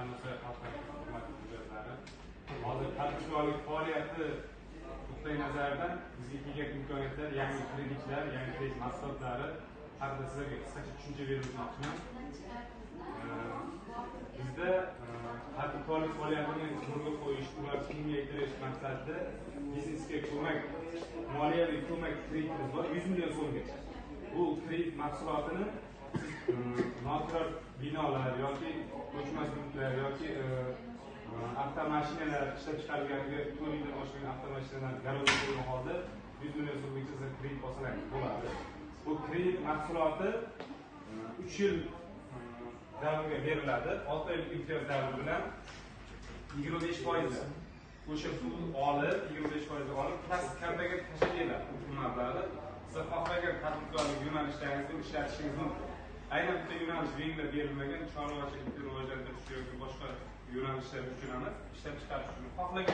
Tannusa xalq hurmatli mijozlari. Hozir tadbirkorlik faoliyati nuqtai nazaridan bizga kelgan imkoniyatlar, yangi kreditlar, yangi kredit mahsulotlari haqida sizlarga qisqacha tushuncha berib o'tmoqchiman. Bizda tadbirkorlik faoliyatini yo'lga qo'yish, ularni kengaytirish maqsadida biznesga ko'mak, moliyaviy ko'mak kreditimiz bor 100 million so'mgacha. Bu kredit mahsulotini siz noturar binolar yoki ko'chmas mulklar yoki avtomashinalar ishlab chiqarilganiga 4 yildan oshgan avtomashinalar garovga qo'ygan holda 100 million so'mgacha sizlar kredit olsangiz bo'ladi. Bu kredit mahsuloti 3 yil davrga beriladi. 6 oylik imtiyoz davri bilan 25% o'sha pul olib, 25% olib plastik kartaga tashlab beriladi. Bu mablag'ni siz xohlagan tadbirkorlik yo'nalishlaringizda ishlatishingiz mumkin. Aynan bitta yo'nalish belgilab berilmagan, chorvachilikni rivojlantirish yoki boshqa yo'nalishlar uchun emas, ishlab chiqarish uchun xohlagan